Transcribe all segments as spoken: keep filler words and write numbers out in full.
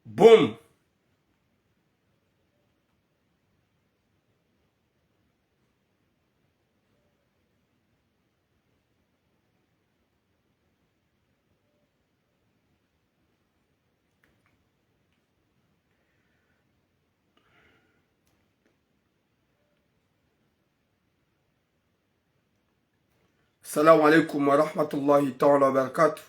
Boom. Assalamu alaikum wa rahmatullahi ta'ala wa barakatuh.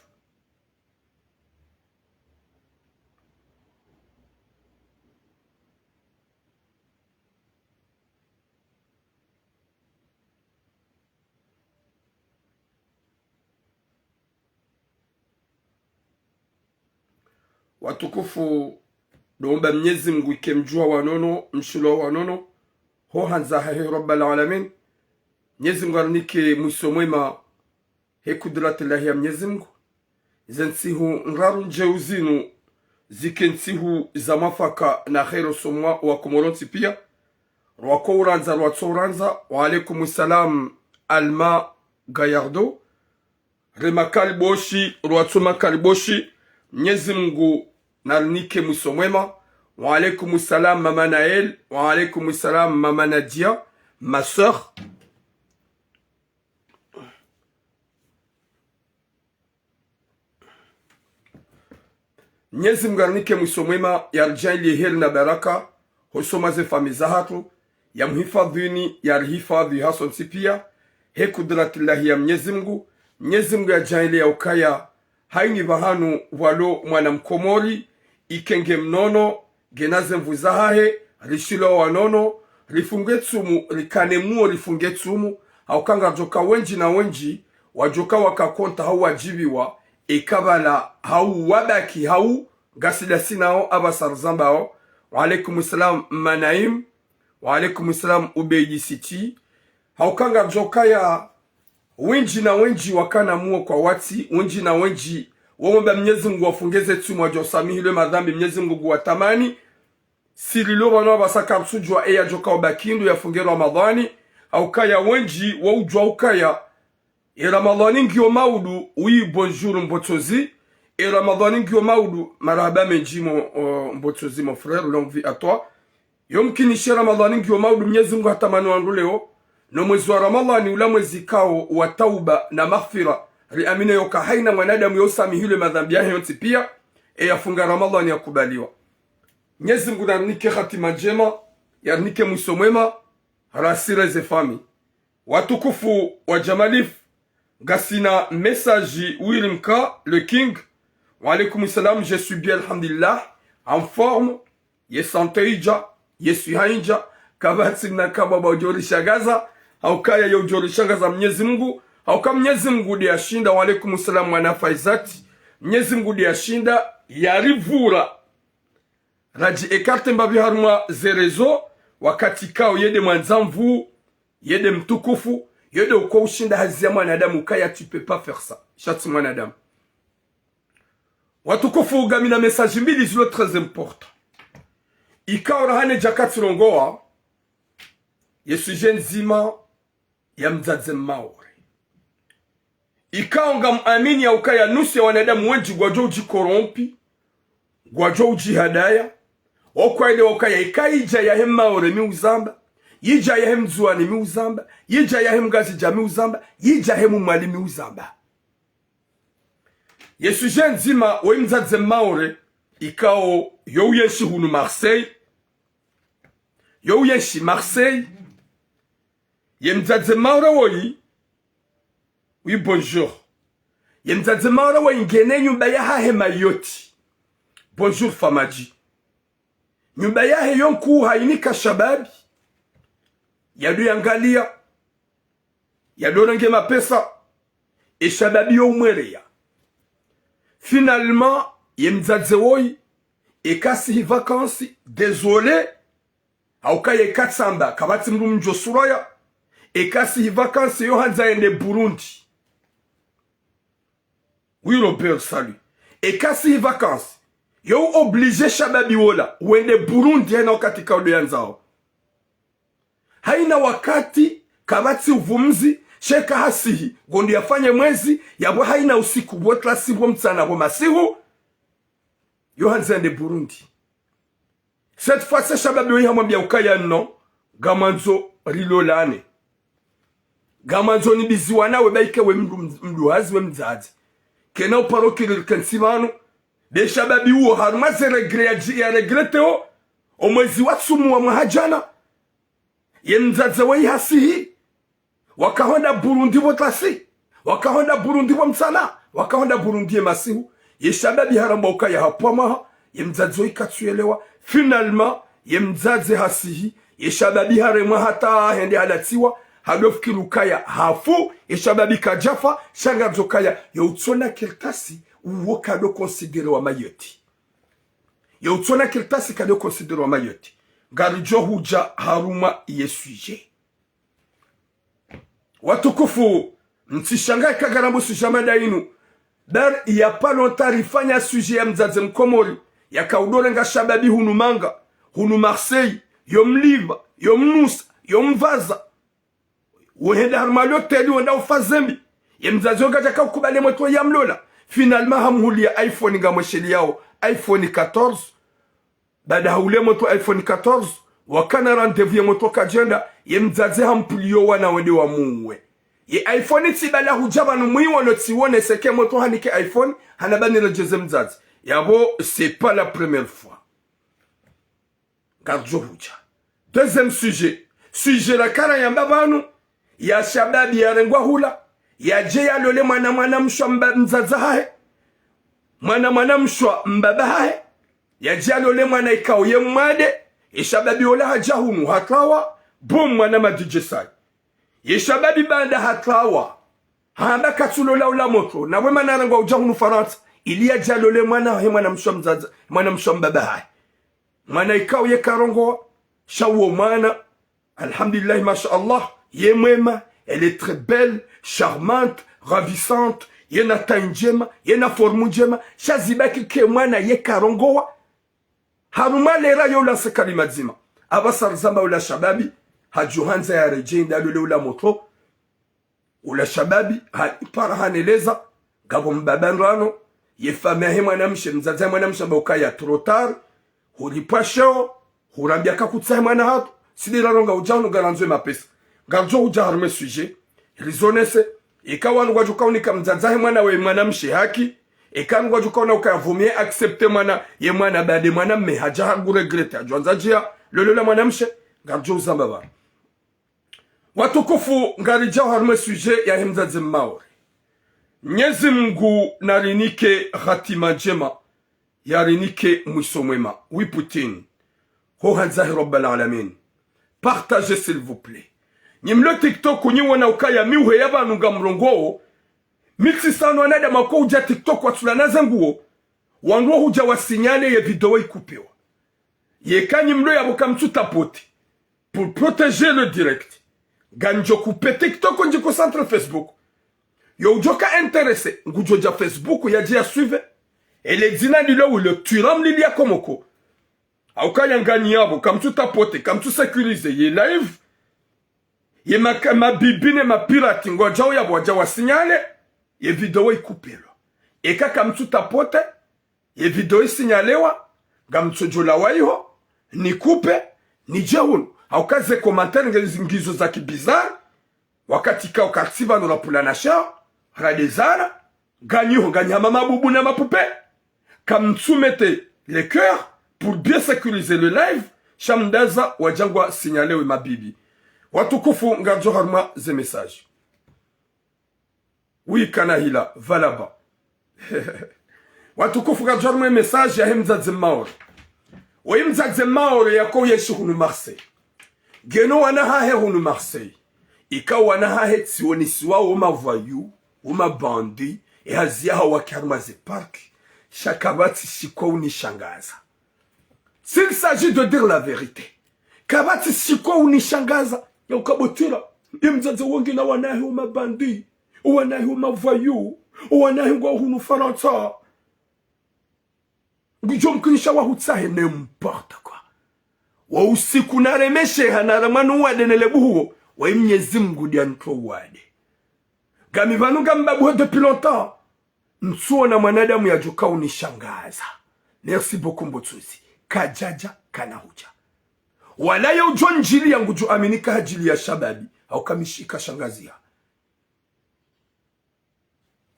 Watukufu, ndo umba Mnyezi Mngu ike mdjuwa wa nono, mshilo wa nono, ho handza hahe Rabbal Alamin. Mnyezi Mngu arinike mwiso mwema, he kudratillahi ya Mnyezi Mngu. Ze ntsihu ndraru ndjeu zinu, zike ntsihu za mwafaka na kheri usoni mwa Wakomori wontsi piya. Rwako urandza, rwatso urandza, wa alaikum salam, Alma Gayardo. Re makaliboshi, rwatso makaliboshi, Mnyezi Mngu narinike mwiso mwema. Wa alaikum salam, Mama Naël. Wa alaikum salam, Mama Nadia, ma sœur. Mnyezi Mngu arinike mwiso mwema, yaridjaanliye heri na baraka, hosoni mwa ze famiyi zahatru, yamhifadhwini, yarihifadhwi hasontsi piya, he kudratillahi ya Mnyezi Mngu. Mnyezi Mngu yadjaanliye ya ukaya, hayini pvahanu pvwalo mwana Mkomori, ike nge mnono, ngena ze nvu zahahe, rishilo wa nono, rifunge tsumu, rikane muo rifunge tsumu, hauka ngaridjoka wendji na wendji, wadjoka wakakonta hau wadjibiwa, eka pvala hau wabaki hau, ngasi dasi nao apvasa rizambao. Wa alaikum salam, Manaim. Wa alaikum salam, Ubeidi City. Hauka ngaridjokaya wendji na wendji wakana muo kwa watsi, wendji na wendji womba Mnyezi Mngu wafunge ze tsumu, wadjo samihilwe madhambi, Mnyezi Mngu ngu watamani. Sirilo pvanu apvasa karitsudjuwa eya djoka ubaki ndo yafunge Ramadhani, haukaya wendji waudjuwa ukaya e Ramadhani ngiyo maudu. Oui, bonjour Mbotsozi. E Ramadhani ngiyo maudu, marahaba mendji mo, o, Mbotsozi, mon frère, longue vie à toi. Yomkinishe Ramadhani ngiyo maudu, Mnyezi Mngu hatamani wandru leo, no mwezi wa Ramadhani ula mwezi kao wa tauba na maghfira, riamine yoka hayina mwanadamu yo usamihilwe madhambi yahe yontsi piya, e yafunga Ramadhani yakubaliwa. Mnyezi Mngu narinike hatima ndjema, yarinike mwiso mwema, rasire ze famiyi. Watukufu wa Jamalif, ngasina message Willy Mka, le King. Wa alaikum salam, je suis bien, alhamdulillah, en forme. Ye santé idja, ye swiha idja, kapvatsi mna kabwa ba udjo rishangaza, haukaya yo udjo rishangaza Mnyezi Mngu, hauka Mnyezi Mngu nde yashinda. Wa alaikum salam, mwana Faizati. Mnyezi Mngu nde yashinda, yaripvura. Radji écarté mbapvi harumwa ze réseaux, wakati kao ye nde mwandzanvu, ye nde mtukufu, ye nde uko ushinda hazi ya mwanadamu, ukaya tu peux pas faire ça. Sha tsi mwanadamu. Watukufu, ngamina message mbili zilo très important. Ikao rahana djaka tsirongowa, ye sujet ndzima ya mdzadze Maore. Ikao ngamwamini ya ukaya nusu ya wanadamu wendji ngwadjo udji corrompu, ngwadjo udjihadaya, wo kwayile wa ukaya ika idja yahe Maore mi uzamba, yidja yahe Mdzuwani mi uzamba, yidja yahe Mngazidja mi uzamba, yidja yahe Mumwali mi uzamba. Ye sujet ndzima woyi mdzadze Maore, ikao yo uyenshi hunu Marseille. Yo uyenshi Marseille. Ye mdzadze Maore woyi. Oui, bonjour. Ye mdzadze Maore woyi ngena nyumba yahahe Mayotte. Bonjour Famadji. Nyumba yahe yo nkuu hayinika shababi. Yado yangaliya. Yado renge mapesa. E shababi yo umweleya. Finalement, ye mdzadze woyi, eka sihi vacances, désolé, haukaya eka tsamba, kapvatsi mdru mdjo suraya, eka sihi vacances yo handza yende Burundi. Oui, Robert, salut. Eka sihi vacances, yo obligé shababi wola, wende Burundi hayina wakati kaudo yandzao. Hayina wakati, kapvatsi uvumzi, sha eka hasihi, ngondo yafanye mwezi, yapvo hayina usiku, pvo tlasi, pvo mtsana, pvo masihu. Yo handza yende Burundi. Cette fois-ci, shababi woyi hamwambia ukaya non, ngamwandzo rilolane. Ngamwandzo nibiziwa nawe baike we mdru, mdru hazi we mdzadze. Kena uparo kiri rikentsi pvanu. Be shababi uwo harumwa ze regret ya dji-, ya regretteo. Omwezi wa tsumu wa mwaha djana. Ye mdzadze woyi hasihi. Wakahenda Burundi pvo ntasi. Wakahenda Burundi pvo mtsana. Wakahenda Burundi ye masihu. Ye shababi haramba ukaya hapvwa mwaha. Ye mdzadze woyi katsuyelewa. Finalement, ye mdzadze hasihi. Ye shababi haremwa hata hende halatsiwa. Hado fikiri ukaya hafu. Ye shababi kadjafa. Sha ngaridjo kaya. Yo utsona kartasi. Uwo kado considéré wa Mayotte. Yo utsona kartasi kado considéré wa Mayotte. Ngaridjo hudja harumwa ye sujet. Watukufu, mtsishangae eka ngarambo sujet ya mada inu. Bar il y a pas longtemps rifanya sujet ya mdzadze mkomori, yaka udo renga shababi hunu Manga, hunu Marseille, yo mlipva, yo mnusa, yo mpvaza. Wohenda harumwa loteli wenda ufa zembi. Ye mdzadze wo kadjaka ukubali ye motro ya mlola. Finalement hamhulia iPhone ngamwesheleyao, iPhone quatorze. Baada haulia motro iPhone quatorze, wakana rendez-vous ye motro kadjenda, ye mdzadze hampvuliyo wana wende wamuwe. Ye iPhone tsi bala hudja pvanu mwiwono tsiwone seke motro hanike iPhone, hana ba niredjeze mdzadze. Yapvo, c'est pas la première fois. Ngaridjo hudja. Deuxième sujet. Sujet la kara yamba pvanu, ya shababi yarengwa hula, yadje yalole mwana mwanamshe wa mba-, mdzadze hahe. Mwana mwanamshe wa mbaba hahe. Yadje yalole mwana ikao ye mwade. Ye shababi ola hadja hunu hatrawa. Bum, mwana madidje sayi. Ye shababi baanda hatrawa. Hamba katsulola ula motro. Na we mana arengwa udja hunu Farantsa. Ili yadje yalole mwana he mwanamshe wa mdzadze, mwanamshe wa mbaba hahe. Mwana ikao ye karongowa, sha uwo mwana, alhamdulillah, masha Allah, ye mwema, elle est très belle, charmante, ravissante, yena taille ndjema, yena forme ndjema, sha zibaki ke mwana ye karongowa. Harumwa lera yo lanse kalima dzima. Apvasa rizamba ula shababi, hadjo handza yaredjei nda yalole ula motro, ula shababi, ha, para haneleza, ngapvo mbaba ndrano, ye famiyi yahe mwanamshe, mdzadze yahe mwanamshe, amba ukaya trop tard, huripva sheo, hurambia kakutsahe mwana hatru, si nde raronga udja hunu ngarandzo ye mapesa. Ngaridjo udja harumwa ye sujet, rizonese, eka wanu ngwadjo kaunika mdzadze yahe mwana we mwanamshe haki, eka wanu ngwadjo kauna ukaya vaut mieux accepter mwana, ye mwana baanda ye mwana mme hadja hagu regretter, hadjo handza djia, lolola mwanamshe, ngaridjo uzamba pvanu. Watukufu, ngaridjao harumwa ye sujet yahe mdzadze Mmaore. Mnyezi Mngu narinike hatima ndjema, yarinike mwiso mwema. Oui, Poutine. Ho handza he Rabbal Alamin. Partagez, s'il vous plaît. Nyi mlo TikTok, nyi wona ukaya mi uheya pvanu ngamrongoo. Mi tsisano wanadamu wako udja TikTok watsulana ze nguo. Wandru wo hudja wa signaler ye video ikupewa. Yeka nyi mlo yapvo kamtsu tapoter. Pour protéger le direct. Ngamdjo couper TikTok, ndji concentre Facebook. Yo udjo ka intéressé, ngudjo dja Facebook, yadje ya suivre. Ele dzina ndilo wule, Thuram Lili ya Komoko. Hauka ya nganyi yapvo, kamtsu tapoter, kamtsu sécuriser ye live. Ye maka-, mabibi ne mapirate, ngwadjao yapvo, wadja wa signaler. Ye video ikupewa. Eka kamtsu tapoter, ye video isignalewa, ngamtsodjo lawa iho, ni couper, nidje hunu. Hauka ze commentaires nge-, ngizo za ki bizarre, wakati kao kartsi pvanu rapvulana sheo, radezana, nganyi ho, nganyi hama mabubu na mapupe. Kamtsu mettre le cœur pour bien sécuriser le live, sha mdaza wadja ngwa signalewe mabibi. Watukufu, ngaridjo harumwa ze message. Oui, Kanahila, va là-bas. Watukufu, ngaridjo harumwa ye message yahe mdzadze Mmaore. Oyi mdzadze Mmaore yako uyenshi hunu Marseille. Ngena wana hahe hunu Marseille. Ika wana hahe tsi wonisiwa wo ma voyous, wo ma bandits, ye hazi yahawo waki harumwa ze parcs. Sha kapvatsi shiko unishangaza. S'il s'agit de dire la vérité, kapvatsi shiko unishangaza, ya ukabotwila, ye mdzadze wo ngena wana hahe wo ma bandits, wana hahe wo ma voyous, wana hahe ngwao hunu Farantsa. Ngudjo mkinisha wahutsahe, n'importe quoi. Wo usiku naremesheha naramwa no wade nele buhuwo, wayi Mnyezi Mngu ndiya nitro wade. Ngami pvanu ngam babuhe depuis longtemps. Ntsuona mwanadamu yadjo ka unishangaza. Merci beaucoup Mbotsozi. Kadjadja, kana hudja. Wala ye udjo ndjiliya ngudjo aminika hadjili ya shababi, hau kamishika shangazi ya.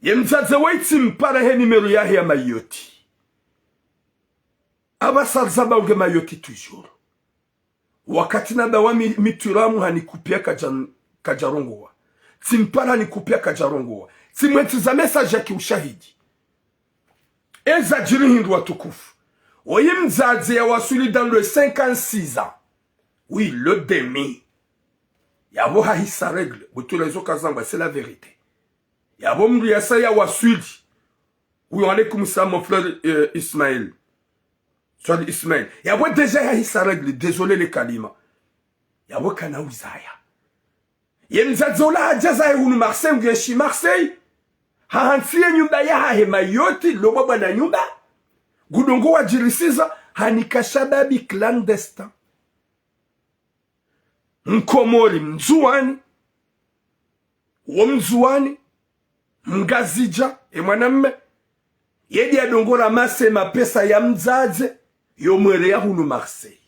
Ye mdzadze woyi tsimpara he numéro yahe ya Mayotte. Aba sarza ba unge Mayotte toujours. Wakati naba wa mi-, mituramu hanikupia kadja-, kadjarongowa. Tsimpara hanikupia kadjarongowa. Tsimwentsi za message ya kiushahidi. Eza djiri hindru watukufu. Oyi mdzadze ya waswili dans le cinquante-six ans. Oui, le demi. Yabo hahisa règle. Butura izo kazangwa, c'est la vérité. Yabo mdru yasa ya waswili. Oui, wa alaykum salam, mon frère, euh, Ismaël. Swali Ismaël. Yabo déjà hahisa règle. Désolé le kalima. Yabo kana uzaya. Ye mdzadze ola hadja zahe hunu Marseille, ngu yenshi Marseille. Hahantsi ye nyumba yahahe Mayotte, lobwa bwana nyumba. Ngudjo ngo wadjirisiza, hanika shababi clandestin. Mkomori, Mndzuwani. Wo Mndzuwani, Mngazidja, e mwanamme. Yedi yadjo ngo ramase mapesa ya mdzadze, yo mwere ya hunu Marseille.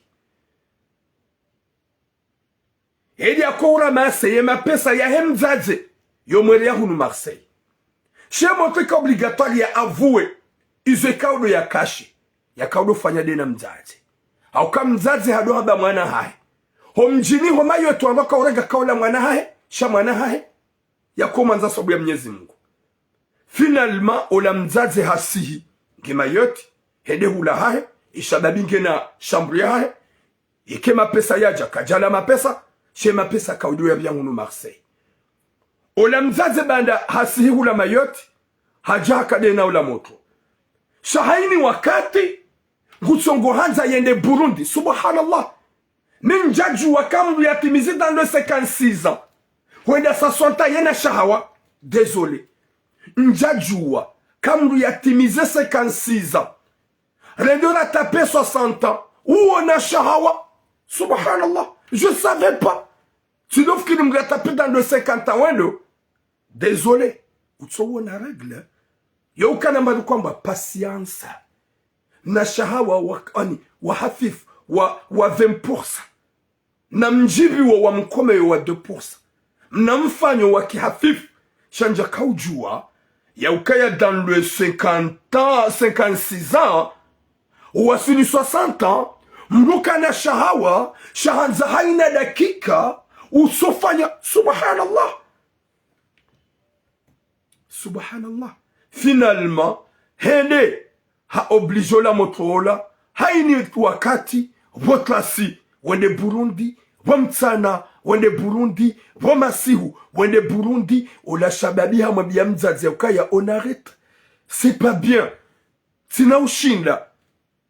Heli yako uramase ye mapesa yahe mdzadze, yo mwere ya hunu Marseille. She motro ika obligatoire ya avouer, izo ikao ndo ya cacher, yakao ndo fanya de na mdzadze. Hauka mdzadze hado hamba mwana hahe. Ho mdjini ho Mayotte wamba ka urega kaula mwana hahe, sha mwana hahe. Yako mwandza sabu ya Mnyezi Mungu. Finalement, ola mdzadze hasihi nge Mayotte, hende hula hahe, ishababi ngena chambre yahahe, ike mapesa yadja, kadjala mapesa, she mapesa kaudjo ya pvia hunu Marseille. Ola mdzadze baanda hasihi hula Mayotte, hadja haka de na ola motro. Sha haini wakati, ngutsongo handza yende Burundi, subhanallah. Mi ndjadjuwa ka mdru yatimizi dans le cinquante-six ans, hwenda soixante ans yena shahawa. Désolé. Ndjadjuwa ka mdru yatimizi cinquante-six ans, rende rattraper soixante ans, uona shahawa. Subhanallah. Je savais pas. Tsi ndo fikiri mdru yattraper dans le cinquante ans wendo. Désolé. Utso uona règle. Yo ukana mbali kwamba patience. Na shahawa wa, ani, wa hafifu, wa, wa vingt pour cent. Na mdjibiwo wa mkomeyo wa deux pour cent. Na mfanyo wa kihafifu, sha ndjaka udjuwa, ya ukaya dans le cinquante ans, cinquante-six ans, uwasili soixante ans, mdru kana shahawa, sha handza haina dakika, usofanya, subhanallah. Subhanallah. Finalement, hende ha obligé ola motro ola, haini wakati, pvo tlasi, wende Burundi, pvo mtsana, wende Burundi, pvo masihu, wende Burundi, ola shababi hamwambia mdzadze ukaya on arrête. C'est pas bien. Tsina ushinda.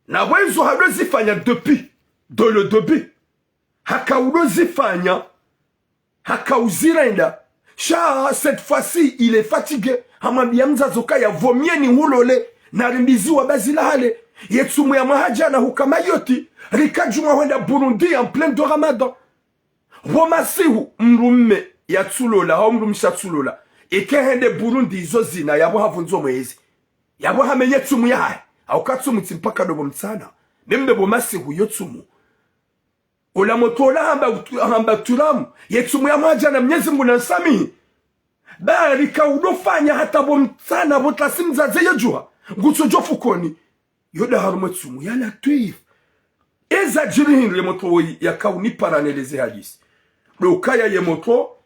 Na pvo izo hado zifanya depuis, dans le début. Haka udo zifanya, haka uzirenda. Sha, cette fois-ci, il est fatigué. Hamwambia mdzadze ukaya vaut mieux nihulole, narimbiziwa bazi la hale. Ye tsumu ya mwaha djana huka Mayotte, rika djumwa hwenda Burundi en plein de Ramadan. Pvo masihu, mdrume yatsulola, hau mdrumshe yatsulola. Eke hende Burundi izo zina, yapvo havundzo mwezi. Yapvo hamenye tsumu yahahe. Hauka tsumu tsi mpaka ndo pvo mtsana. Membe pvo masihu yo tsumu. Ola motro ola hamba, hamba turamu. Ye tsumu ya mwaha djana Mnyezi Mungu nansamihi. Bari ka udo fanya hata pvo mtsana pvo tlasi mdzadze yedjuha. Ngutsodjo fukoni. Yo nda harumwa tsumu ya Latwif. Eza djiri hindru ye motro woyi yaka unipara neleze hadisi. Ndo ukaya ye motro,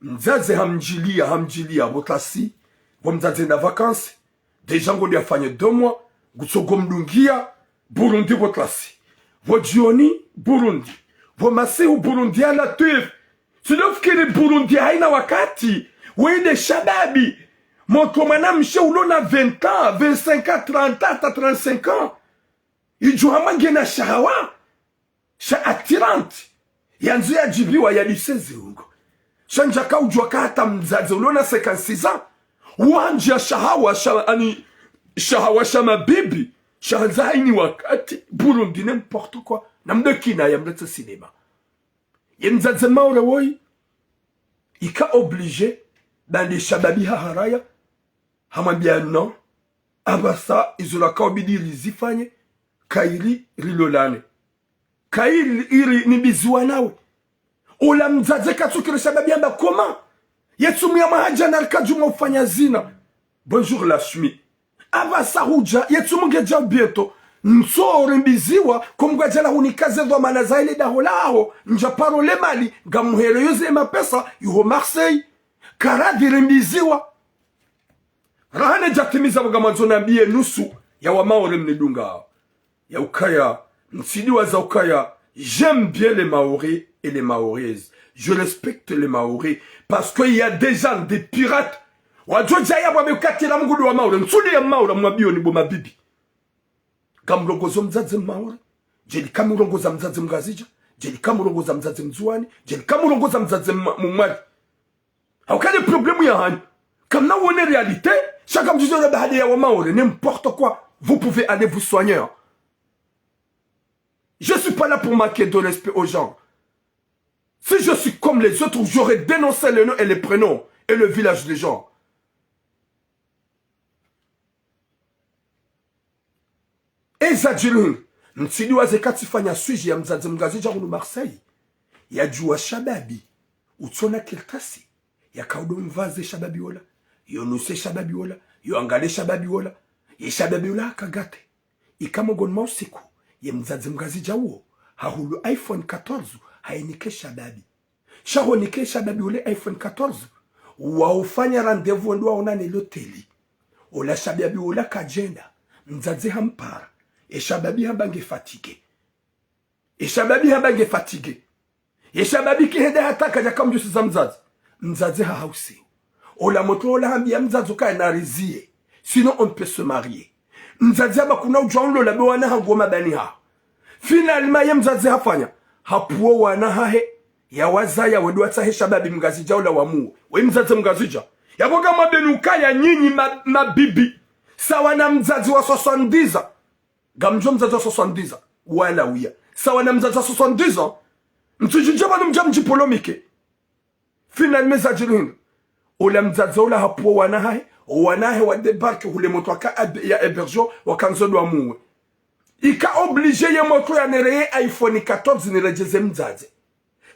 mdzadze hamdjilia, hamdjilia pvo tlasi, pvo mdzadze na vacances, déjà ngo nde afanye deux mois, ngutsogo mdungia, Burundi pvo tlasi. Pvo djioni, Burundi. Pvo masihu, Burundi ya Latwif. Tsi ndo fikiri Burundi haina wakati, wende shababi. Motro mwanamshe ulo na vingt ans, vingt-cinq ans, trente ans, hata trente-cinq ans. Idjo hama ngena shahawa. Sha attirante. Yandzo yadjibiwa yadise ziungo. Sha ndjaka udjuwa ka hata mdzadze ulo na cinquante-six ans, wandjia shahawa sha, ani, shahawa sha mabibi. Sha handza haini wakati, Burundi, n'importe quoi. Na mdo kina ya mlete cinéma. Ye mdzadze Maore woyi, ika obligé, baanda shababi haharaya, hamwambia non. Apvasa izo laka ubidi rizifanye, Kairi rilolane. Kairi iri nimbiziwa nawe. Ola mdzadze katsukiri shababi hamba comment? Yetsumu ya mwaha djana rika djumwa ufanya zina. Bonjour la shmi. Apvasa hudja, yetsumu ngedjao bientôt. Ntso rimbiziwa, comme ngwadjala hunika ze dhwamana za ile daho laho, ndja paro le mali, ngamuheleyo ze mapesa, yuho Marseille. Karadhi rimbiziwa. Raha nedjatimiza pvo ngamwandzo nambiye nusu ya wa Maore mnidunga. Ya ukaya, ntsidiwaza ukaya, j'aime bien les Maoris et les Maoraises. Je respecte les Maoris parce qu'il y a des gens, des pirates. Wadjodja ya pvwa mekatila mgudu wa Maore. Ntsuli ya Maore, mwabiyo ni bo mabibi. Ngamrongozo mdzadze Maore. Djeli kamurongoza mdzadze Mngazidja. Djeli kamurongoza mdzadze Mndzuani. Djeli kamurongoza mdzadze Mma-, Mmwali. Hauka le problème ya hanyu. Kamna wone réalité, sha kamdjudjo na bahali ya wa Maore, n'importe quoi. Vous pouvez aller vous soigner, hein. Je suis pas là pour manquer de respect aux gens. Si je suis comme les autres, j'aurais dénoncé le nom et les prénoms et le village des gens. Eza djiri hunu, ntsidiwaza eka tsifanya sujet ya mdzadze Mngazidja hunu Marseille, yadjuwa shababi, utsona kartasi, yakaudo mvaze shababi wola, yonuse shababi wola, yoangale shababi wola, ye shababi wola hakagate. Ika mongoni mwa usiku, ye mdzadze Mngazidja uwo, hahulu iPhone quatorze, hainike shababi. Sha honike shababi ule iPhone quatorze, waufanya rendez-vous wende waonane loteli. Ola shababi ola kadjenda, mdzadze hampara. Ye shababi hamba nge fatigué. Ye shababi hamba nge fatigué. Ye shababi kihende hata kadja kamdjusiza mdzadze. Mdzadze hahausi. Ola motro ola hambiya mdzadze ukaya nariziye. Sinon on peut se marier. Mdzadze hamba kuna udjwa unlola be wana hangu wo mabani haho. Finalement ye mdzadze hafanya. Hapvuwo wana hahe. Yawazaya wende watsahe shababi Mngazidja ola wamuwe. We mdzadze Mngazidja. Yapvo ngamwambeni ukaya nyinyi ma-, mabibi. Sawa na mdzadze wa soixante-dix ans. Ngamdjo mdzadze wa soixante-dix ans. Wala uya. Sawa na mdzadze wa soixante-dix ans. Mtsudjudje pvanu mdja mdjipolomike. Finalement zadjiri hindri. Ola mdzadze ola hapvuwo wana hahe, owana hahe wa débarqué hule motro waka ab-, ya hébergé, wakandzo ndo wamuwe. Ika obligé ye motro yanereye iPhone quatorze niredjeze mdzadze.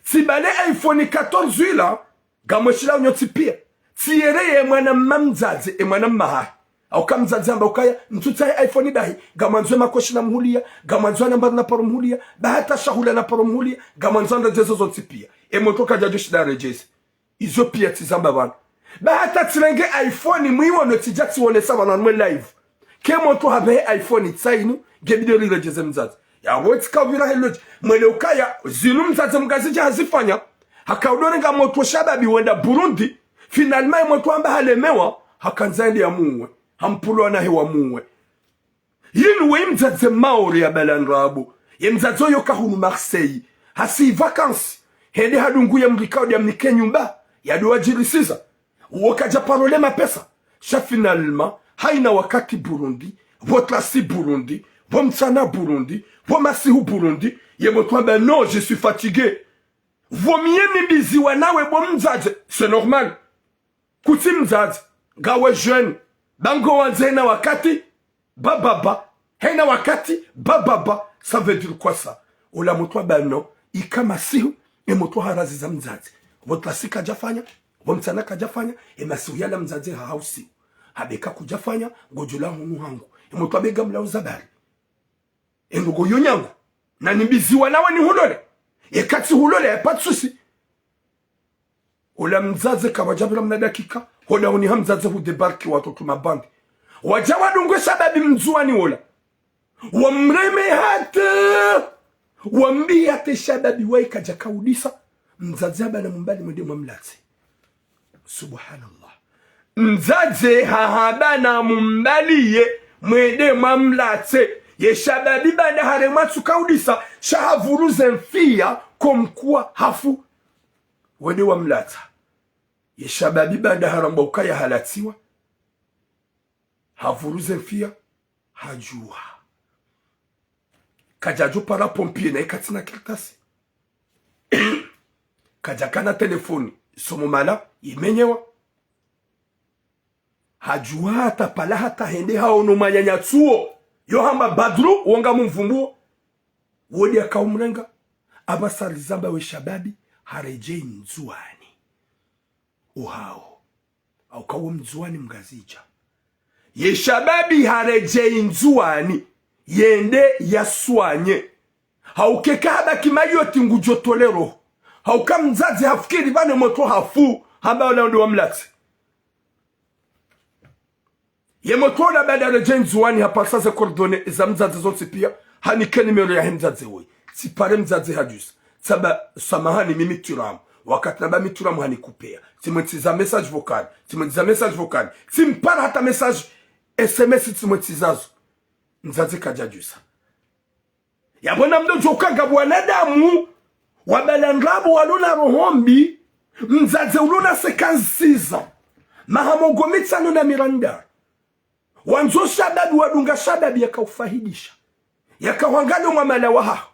Tsibale iPhone quatorze ila, ngamweshilao nyontsi piya. Tsiyereye mwana mma mdzadze, e mwana mma hahe. Hauka mdzadze hamba ukaya, ntsutsahe iPhone dahi, ngamwandzo e makoshi namhuliya, ngamwandzo anambari naparo mhuliya, ba hata shahula naparo mhuliya, ngamwandzo andredjeze zontsi piya. E motro kadjadjo shinda aredjeze. Izo piya tsizamba pvanu. Ba hata tsirenge iPhone mwiwono tsidja tsiwonesa pvanu mwe live. Ke motro hapvehe iPhone tsainu, ngebidi riredjeze mdzadze. Yapvo tsika upvira helodji. Mwele ukaya, zinu mdzadze Mngazidja hazifanya. Hakaudo renga motro shababi wenda Burundi. Finalement, e motro hamba halemewa. Hakandza yende yamuwe. Hampvulo wana hahe wamuwe. Yinu we mdzadze Maore ya bala ndrabo. Ye mdzadze oyo ka hunu Marseille. Hasi vacances. Hende hadungu ye mrikao dia mnike nyumba. Yado wadjirisiza. Uwo kadja paro le mapesa. Sha finalement, haina wakati Burundi, pvo trasi Burundi, pvo mtsana Burundi, pvo masihu Burundi, ye motro hamba non, je suis fatigué. Vaut mieux nimbiziwa nawe bo mdzadze, c'est normal. Kutsi mdzadze, ngawe jeune, ba ngo wandze haina wakati, ba baba, haina wakati, ba baba, ça veut dire quoi ça? Ola motro hamba non, ika masihu, e motro haraziza mdzadze. Pvo trasi kadjafanya, pvo mtsana kadjafanya, e masihu yala mdzadze hahausi. Hamba eka kudjafanya, ngodjo la hunu hangu. E motro hamba ngamlao zabari. E ndrongo yo nyangu. Na nimbiziwa nawe nihulole. Eka tsihulole, y a pas de souci. Ola mdzadze kapvadjapvira mna dakika, hoda huniha mdzadze hu débarqué watoto mabandi. Wadja wadungu e shababi Mndzuwani ola. Wamreme hata. Wambiya hata e shababi wayi kadjakaudisa. Mdzadze hamba namumbali mwende mwamlatse. Subhanallah. Mdzadze hahamba namumbaliye mwende mwamlatse. Ye shababi baanda haremwa tsukaudisa, sha havuruze mfiya comme quoi hafu. Wende wamlatsa. Ye shababi baanda harambwa ukaya halatsiwa, havuruze mfiya, hadjuha. Kadjadjo para pompier na ika tsina kartasi. Kadjakana telefoni, somo mala, imenyewa. Hadjuha hata pvala hata hende haono mwananyatsuwo. Yo hamba Badru, wo ngamumvumbuo. Wo nde yakaumrenga. Apvasa rizamba we shababi, haredjei Ndzuwani. Ohao. Hauka wo Mndzuwani Mngazidja. Ye shababi haredjei Ndzuwani. Yende yaswanye. Hauka eka habaki Mayotte ngudjo tolero. Hauka mdzadze hafikiri pvanu motro hafu. Hamba ola ndo wamlatsi. Ye motro ola baada redjei Ndzuwani haparisa ze coordonnées za mdzadze zontsi pia, hanike numéro yahe mdzadze woyi. Tsipare mdzadze hadjusa. Tsamba, samahani, mi Mitiramu. Wakati namba Mitiramu hanikupea. Tsimwentsiza message vocal. Tsimwentsiza message vocal. Tsimpara hata message S M S tsimwentsizazo. Mdzadze kadjadjusa. Yapvo namdodjo uka nga wanadamu, wabala ndrabo walona roho mbi, mdzadze ulona cinquante-six ans, maha mengo mitsanu na miranda. Wandzo shababi wadunga shababi yakaufahidisha. Yakauhangalo mwamala wahaho.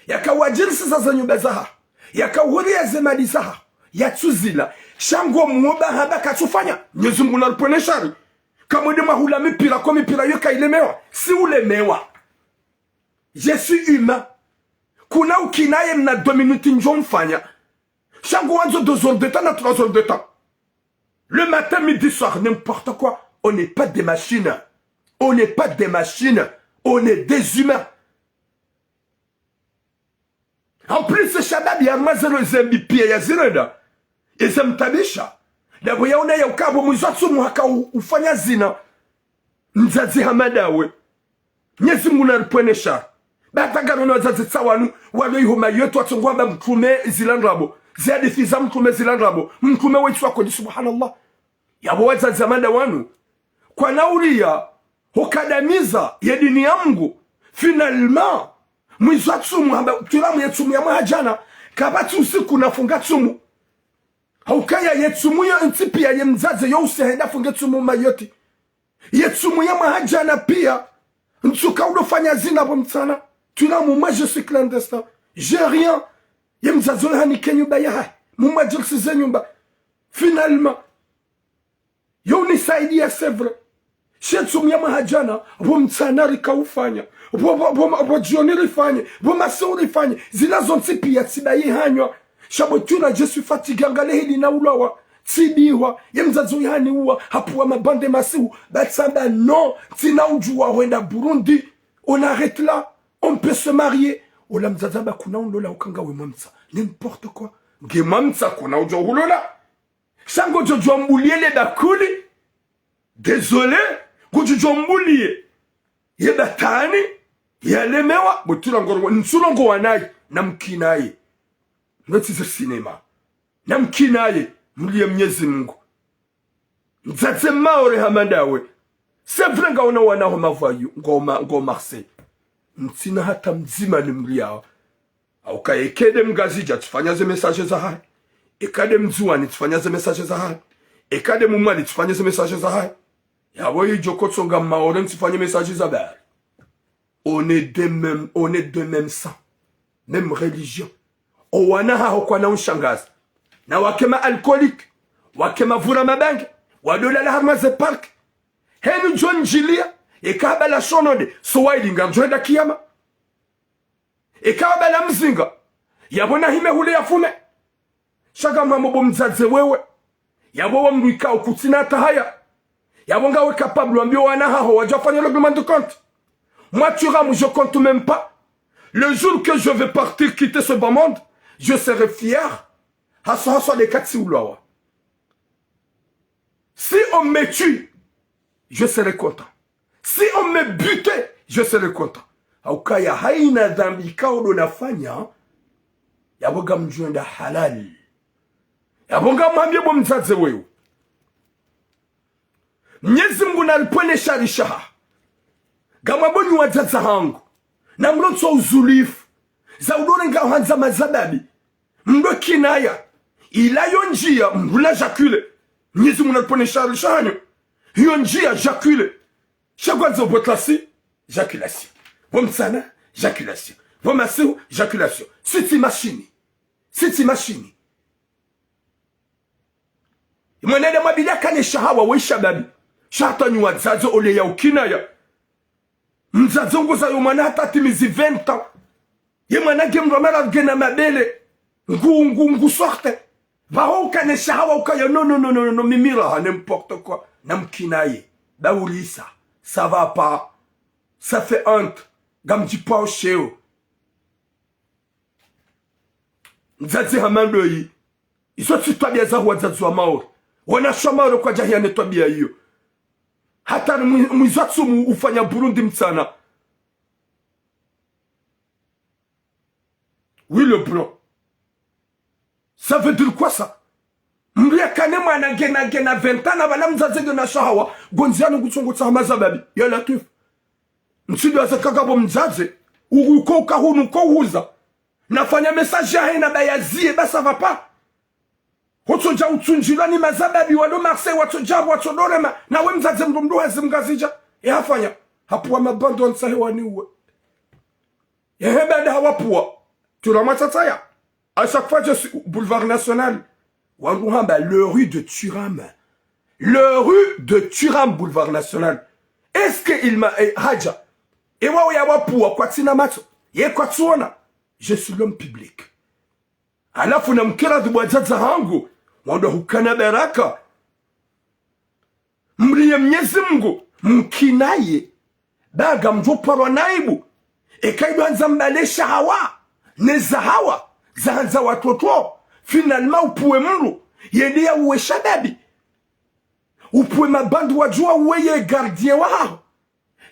Yakauadjirisiza ze nyumba zahaho. Yakauhuria ze mali zahaho. Yatsuzila. Sha ngo mwoba hamba katsufanya. Mnyezi Mngu naripvwene shari. Kamwende mwahula mipira ko mipira yo kailemewa. Si ulemewa. Je suis humain. Kuna ukinaye mna deux minutes ndjo mfanya. Sha ngo wandzo deux heures de temps na trois heures de temps. Le matin, midi, soir, n'importe quoi. On n'est pas des machines. On n'est pas des machines. On est des humains. En plus, ze shababi harumwa zero zembi pia yazirenda. Ezamtabisha. Ndapvo yaona yauka pvo mwizi wa tsumu haka u-, ufanya zina. Mdzadze hama ndawe. Mnyezi Mngu naripvwene shari. Bata ngarona wadzadze tsi wanu, walo iho Mayotte watsongo wamba mtrume zila ndrabo. Zihadisi za mtrume zila ndrabo. Mtrume wetsi wa kweli, subhanallah. Yapvo wadzadze hama nda wanu. Kwana uria, hukadamiza ye dini ya Mngu. Finalement, mwizi wa tsumu hamba, Twiramu ye tsumu ya mwaha djana, kapvatsi usiku nafunga tsumu. Haukaya ye tsumu yo ntsi pia ye mdzadze yo usi henda funge tsumu Mayotte. Ye tsumu ya mwaha djana pia, ntsuka udofanya zina pvo mtsana. Twiramu, moi je suis clandestin. J'ai rien. Ye mdzadze ola hanike nyumba yahahe. Mumwadjirisize nyumba. Finalement, yo unisaidia, c'est vrai. She tsumu ya mwaha djana, pvo mtsana rikaufanya. Pvo, pvo, pvo, pvo djioni rifanye. Pvo masihu rifanye. Zila zontsi pia tsibayi hanywa. Sha pvo Twiramu, je suis fatigué, ngale heli na ulawa. Tsibihwa. Ye mdzadze ola haniuwa. Hapvuwa mabande masihu. Ba tsamba non. Tsina udjuwa hwenda Burundi. On arrête là. On peut se marier. Ola mdzadze hamba kuna unlola uka ngawe mwamtsa. N'importe quoi. Nge mwamtsa kuna udjuwa hulola. Sha ngodjo djuwa mbulie le bakuli. Désolé, ngodjo djuwa mbulie. Ye batwini, yalemewa, bo Twiramu ngoro, ntsulo ngo wanayi, namkinaye. Notsi ze cinéma. Namkinaye, mlie Mnyezi Mngu. Mdzadze Maore hama ndawe. C'est vrai ngaona wana ho mavoyous, ngo ma-, ngo Marseille. Ntsina hata mdzima nimliao. Hauka eka nde Mngazidja tsifanya ze message zahahe. Eka nde Mndzuwani tsifanya ze message zahahe. Eka nde Mumwali tsifanya ze message zahahe. Yapvo idjo kotsonga Maore ntsifanye message za bari. On est de même, on est de même sang. Même religion. Owana haho kwana unshangaza. Na wake ma alcoolique. Wake mavura mabange. Wadolala harumwa ze parc. Henu djo ndjilia. Eka habala shononde. Swahili ngardjo henda kiyama. Eka wabala mzinga, yapvo nahime hule yafume. Sha ngamwambo bo mdzadze wewe. Yapvo wa mdru ikao kutsina hata haya. Yapvo ngawe capable wambie wana haho wadja fanya règlement de compte. Moi, Twiramu, je compte même pas. Le jour que je vais partir quitter ce bas monde, je serai fier. Haswa, haswa nde ka tsiulawa. Si on me tue, je serai content. Si on me bute, je serai content. Haukaya haina dhambi ikao ndo nafanya, yapvo ngamdjo enda halali. Yapvo ngamwambie bo mdzadze wewe. Mnyezi Mngu naripvwene shari shahaho. Ngamwambonyi wadzadze hangu. Namlonso uzulifu. Za udorenga handza mazababi. Mdo kinaya. Ila yo ndjia, mdru na jakile. Mnyezi Mngu naripvwene shari shahanyu. Yo ndjia jakile. Sha ngwandzo pvo tlasi, jaculation. Pvo mtsana, jaculation. Pvo masihu, jaculation. Siti mashini. Siti mashini. Mwanadamu abidi akane shahawa we shababi. Sha hata nyi wadzadze ole ya ukinaya. Mdzadze nguzayo mwana hata atimizi vingt ans. Ye mwana nge mdru amara ngena mabele. Ngu, ngu, ngu sorte. Pvaho ukane shahawa ukaya, non, non, non, non, non, mimi raha, n'importe quoi. Namkinaye. Ba ulisa. Ça va pas. Ça fait honte. Ngamdjipvao sheo. Mdzadze hama ndoyi. Izo tsi twabia za wadzadze wa Maore. Wanawashe wa Maore kwadjahia ne twabia iyo. Hata mwi-, mwizi wa tsumu ufanya Burundi mtsana. Oui, le blanc. Ça veut dire quoi ça? Mdru yakane mwana ngena, ngena vingt ans na pvala mdzadze ngena shahawa, ngondzi yanu ngutsongo tsaha mazababi. Ya Latwif. Mtsidu aze kaka bo mdzadze, u-, uko uka hunu, uko uhuza. Nafanya message yahe na bayaziye, ba ça va pas. Watsodja utsundjilwa ni mazababi walo Marseille, watsodja, watsodorema. Nawe mdzadze mdru mdru hazi mngazidja. E hafanya. Hapvua mabandi wa ntsahe wani uwe. Yehe baada hawapvua. Tula mwatsataya. À chaque fois, je suis boulevard national. Wandru hamba le rue de Thuram. Le rue de Thuram, boulevard national. Est-ce que il m'a, eh, hadja? E wao ya wapvua kwatsina matso. Ye kwatsuona. Je suis l'homme public. Halafu namkira dhibu wadzadze hangu, wandru hukana baraka. Mriye Mnyezi Mngu, mkinaye, ba ngamdjo parwa na aibu. Eka ido handza mbale shahawa, ne zahawa, zahandza watoto. Finalement upvue mdru, yende ya uwe shababi. Upvue mabandi wadjuwa uwe ye gardien wahaho.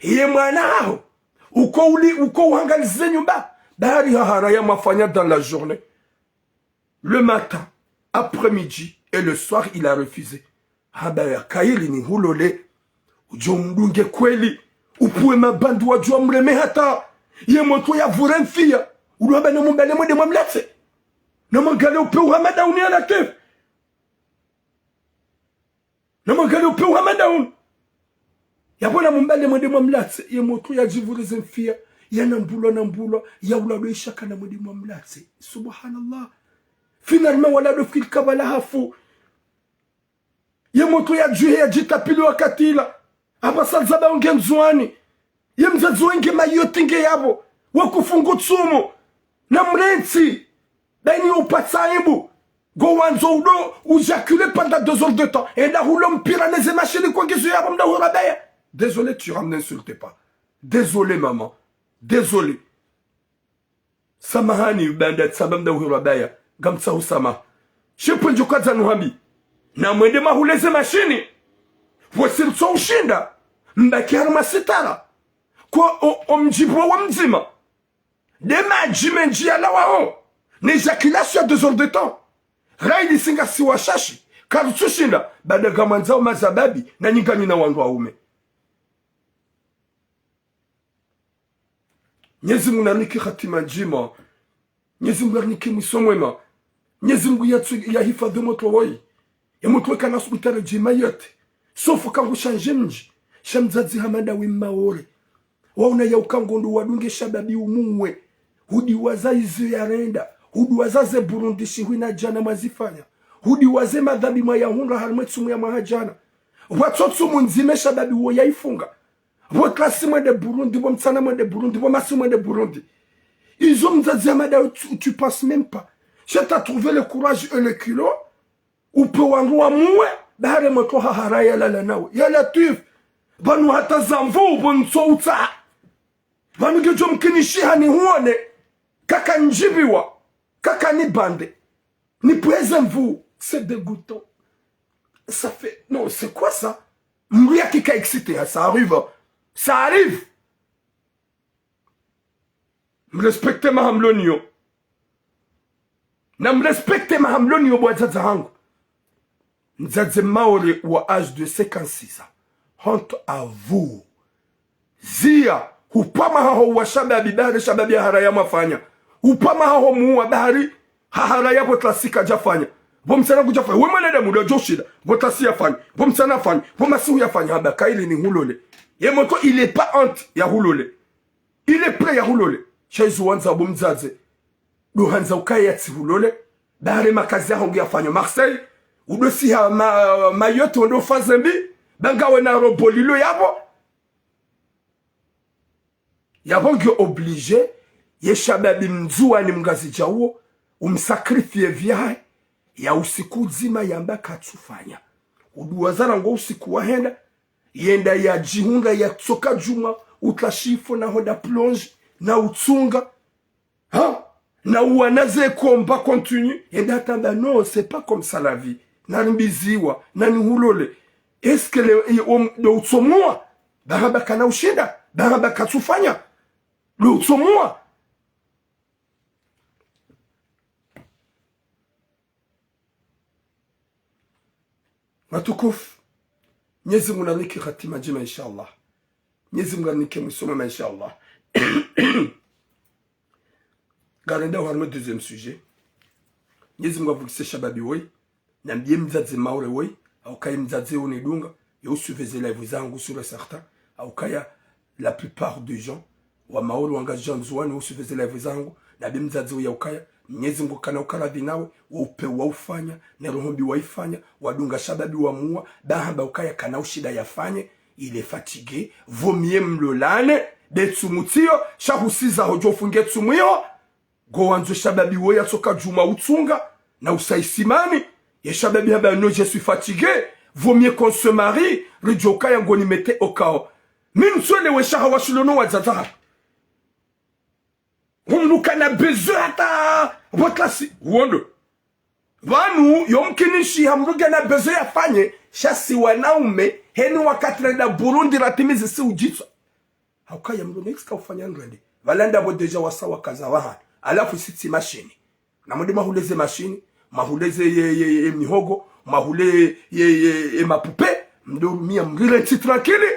Ye mwana haho, uko uli, uko uhangalize nyumba, bahari hahara ya mafanya dans la journée. Le matin, après-midi et le soir, il a refusé. Hamba ya kaili ni hulole, udjo mdunge kweli, upvue mabandi wadjuwa mreme hata, ye moto ya vure mfia, udo hamba na mumbale mwende mwamlatse. Na mwangale upve uhamada uni ya Latwif. Na mwangale upve uhamada unu. Yapvo na mumbale mwende mwamlatse, ye moto ya djivurize mfia, ya nambulwa, nambulwa, ya uladwe ishaka na mwende mwamlatse. Subhanallah. Finalement, waladwe fikiri kabala hafu. Ye moto ya djuhe ya djitapili wakati ila. Apvasa zaba unge Ndzuani. Ye mdzadze wenge Mayotte nge yapvo. Wakufungu tsumu. Na mrentsi. Baini upatsa aibu. Ngo wandzo udo, ujakule pendant deux heures de temps. Enda hulo mpira neze mashini kwa ngizo yapvo mda hurabaya. Désolé, Thuram, n'insulte pas. Désolé, maman. Désolé. Samahani, banda tsamba mda uhirwa baya, ngamtsaho samaha. Shipvendjo kadza nuhambi. Na mwende mahule ze mashini. Pvwesi ritso ushinda. Mbaki harumwa sitara. Kwa o, o mdjipvo wa mdzima. De madji mendji yalawaho. Ne éjaculation ya deux heures de temps. Raili si ngasi washashi. Karitsu shinda. Banda ngamwandzao mazababi. Na nyingani na wandru waume. Mnyezi Mungu narinike hatima ndjema. Mnyezi Mungu narinike mwiso mwema. Mnyezi Mungu yatsu-, yahifadhwi motro woyi. Ye motro weka na subutare djema yote. Sofu kangu shanje mdji. Sha mdzadze hamada we Maore. Wauna ya uka ngondo wadunge shababi umuwe. Hudiwaza izo yarenda. Hudiwaza ze Burundi shihwi na djana mwazifanya. Hudiwaze madhambi mwayahundra harimwe tsumu ya mwaha djana. Pvwatso tsumu ndzime shababi wo yaifunga. Pvo klasi mwende Burundi, pvo mtsana mwende Burundi, pvo masi mwende Burundi. Izo mdzadze hamada, tu, tu penses même pas. Sha t'as trouvé le courage et le culot. Upve wandru wamuwe, bahari motro hahara yalala nawe. Ya Latwif, pvanu hata zamvu, pvo ntso utsaha. Pvanu ngedjo mkinishiha nihuone, kaka ndjipviwa, kaka nibande. Nipvweze mvu, c'est dégoûtant. Ça fait, non, c'est quoi ça? Mdru yakika excité, hein, ça arrive. Ça arrive. Mrespecte maha mloniyo. Na mrespecte maha mloniyo bo wadzadze hangu. Mdzadze Maore wa âge de cinquante-six ans. Honte à vous. Ziya, hupvama haho wa shababi, bahari shababi hahara ya mwafanya. Hupvama haho muwa, bahari hahara ya pvo klasi kadjafanya. Pvo mtsana kudjafanya. We mwanadamu ndo djoshinda. Pvo klasi yafanya. Pvo mtsana yafanya. Pvo masihu yafanya. Hamba kaili nihulole. Ye motro, il est pas honte yahulole. Il est prêt yahulole. Sha izo wandza bo mdzadze. Ndo handza ukaya yatsihulole. Bahari makazi yaho ngu yafanywa Marseille. Udo siha ma-, Mayotte wendo fanye mbi. Ba ngawe na robo lilo yapvo. Yapvo nge obligé, ye shababi mndzuwani mngazidja uwo, umsacrifier vyahe, ya usiku udzima yamba katsufanya. Uduwaza rangu usiku wahenda, yenda yadjihundra yatsoka djumwa, utla shifo na honda plonge, na utsunga. Ha? Na uwana ze combat continu, yenda hamba non, c'est pas comme ça la vie. Narimbiziwa, nanihulole. Est-ce que le, i-, om-, ndo utsomuwa? Bahamba kana ushinda, bahamba katsufanya. Ndo utsomuwa. Matukufu, Mnyezi Mungu narinike hatima ndjema, inshallah. Mnyezi Mungu narinike mwiso mwema, inshallah. Ngarendao harumwa deuxième sujet. Mnyezi Mungu avukise shababi woyi. Nambiye mdzadze Maore woyi, haukaya mdzadze unidunga, yo usuivre ze live zangu sûr et certain, haukaya la plupart des gens wa Maore wangazidja Ndzuwani, wo usuivre ze live zangu, nambiye mdzadze uya ukaya, Mnyezi Mungu kana ukaradhi nawe, wo upvewu waufanya, ne roho mbi waifanya, wadunga shababi wamuwa, bahamba ukaya kana ushinda yafanye, il est fatigué, vaut mieux mlolane, be tsumu tsiyo, sha husiza hodjo ufunge tsumu iyo, ngo wandzo shababi woyi yatsoka djumwa utsunga, na usayi simani, ye shababi hamba non, je suis fatigué, vaut mieux qu'on se marie, ridjo ukaya ngo ni mettre au chaos. Mi ntswelewe sha hawashilono wadzadze hatru. Humnuka na besoin hata pvo klasi, wondo. Pvanu, yo mkinishi hamruge na besoin yafanye, sha si wanaume, heni wakati renda Burundi ratimizi si udjitswa. Haukaya mndru nexka ufanya ndrwende. Pvala ndapvo déjà wasa wakaza wahanu. Halafu si tsi mashini. Na mwende mwahule ze mashini, mwahule ze ye, ye, ye mihogo, mwahule ye, ye, ye mapupe, mdo rumia mrire ntsi tranquille.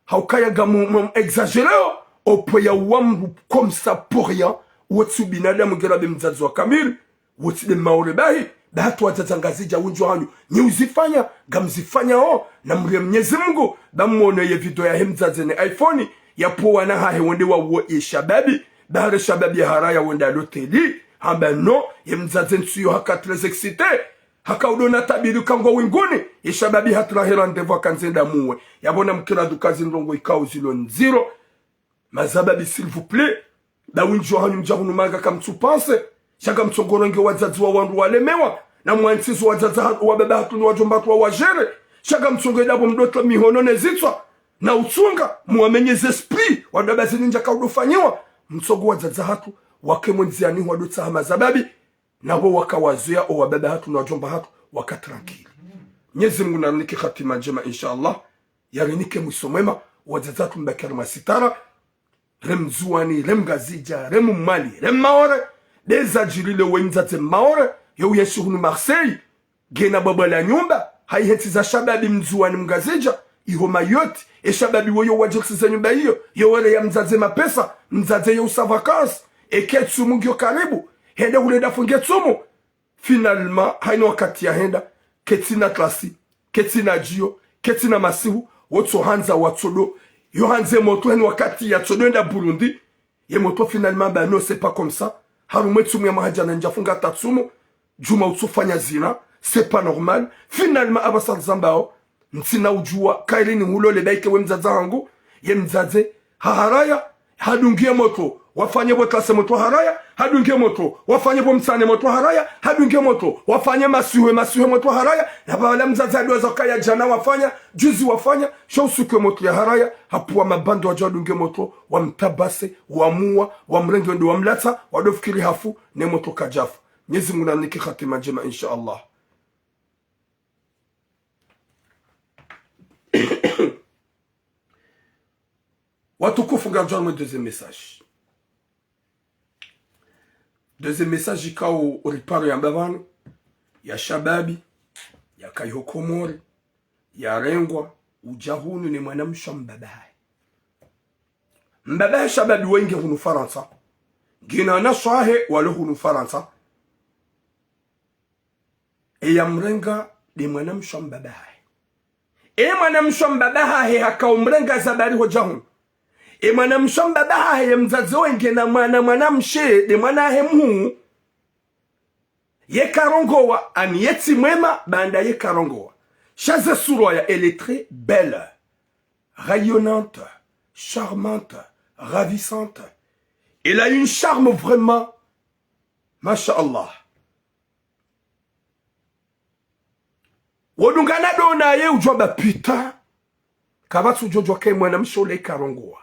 Haukaya ngamu, mu, mu exagéré yo, au point ya uwa mndru comme ça pour rien, wo tsi ubinadamu ngera be mdzadze wa kamili, wo tsi de Maore bahi, bahatru wadzadze Ngazidja wendji wahanyu, nyi uzifanya, ngamzifanyao, na mrie Mnyezi Mungu, ba mwone ye video yahe mdzadze ne iPhone, yapvo wana hahe wende wauwe ye shababi, bahare shababi ya haraya wende à l'hôtel, hamba non, ye mdzadze ntsiyo haka très excité, haka udo na tabiri kangwa winguni, ye shababi hatra he rendez-vous haka ndzenda muwe. Yapvo na mkira duka zi ndrongo ikao zilo ndziro, mazababi, s'il vous plaît. Ba wendji wahanyu mdja hunu manga kamtsu pensé. Sha ngamtsongorenge wadzadze wa wandru walemewa. Na mwantsizo wadzadze ha-, wa baba hatru ni wadjomba hatru wa wajere. Sha ngamtsongo edapvo mdo tla mihono ne zitswa. Na utsunga, muwamenye ze esprit. Wado amba zini ndjaka udo fanyiwa. Mtsongo wadzadze hatru, wake mwendziani wado tsaha mazababi. Napvo waka wazoea o wababa hatru na wadjomba hatru, waka tranquille. Mnyezi Mungu narinike hatima ndjema, inshallah. Yarinike mwiso mwema, wadzadze hatru mbaki harumwa sitara. Re Mndzuwani, re Mngazidja, re Mmwali, re Mmaore. Deza djiri leo we mdzadze Mmaore, yo uyenshi hunu Marseille. Ngena bwabwa la nyumba, hayi hentsi za shababi Mndzuwani Mngazidja, iho Mayotte, e shababi woyo wadjirisiza nyumba iyo, yo were ya mdzadze mapesa, mdzadze yo usa vacances, eke tsumu ngiyo karibu, hende hule dafunge tsumu. Finalement, hayina wakati yahenda, ketsina klasi, ketsina djiyo, ketsina masihu, wotso handza watsodo, yo handze motro heni wakati yatsodo enda Burundi, ye motro finalement, ba non, c'est pas comme ça. Harumwa etsumu ya mwaha djana ndjafunga hata tsumu, djuma utsufanya zina, c'est pas normal. Finalement, apvasa rizambao, ntsina udjuwa, kayiri nihulole, ba ike we mdzadze hangu, ye mdzadze, haharaya, hadungiye motro, wafanye pvo klasi motro haraya, hadungiye motro, wafanye pvo mtsane motro haraya, hadungiye motro, wafanye masihu, masihu motro haraya, na pvala mdzadze hadoza kaya djana wafanya, juzi wafanya, sha usiku ye motro ya haraya, hapvuwa mabando wadja wadunge motro, wamtabase, wamuwa, wamrenge wende wamlatsa, wado fikiri hafu, ne motro kadjafu. Mnyezi Mungu narinike hatima ndjema, inshallah. Watukufu, ngaridjo harumwa deuxième message. Deuxième message ikao uriparo yamba pvanu, ya shababi, yaka iho Komori, yarengwa, udja hunu ne mwanamshe wa mbaba hahe. Mbaba hahe shababi woyi nge hunu Farantsa. Ngena wanashe wahe walo hunu Farantsa. Eya mrenga de mwanamshe wa mbaba hahe. E mwanamshe wa mbaba hahe haka umrenga zabari hodja hunu. E mwanamshe wa mbaba hahe ye mdzadze woyi ngena mwana mwanamshe de mwana hahe mhuu. Ye karongowa, ani ye tsi mwema, baanda ye karongowa. Sha ze surwa ya, elle est très belle, rayonnante, charmante, ravissante. Elle a une charme vraiment. Masha Allah. Wodungana ndo naye udjwamba putain. Kapvatsi udjo djuwa ke mwanamshe ola ikarongowa.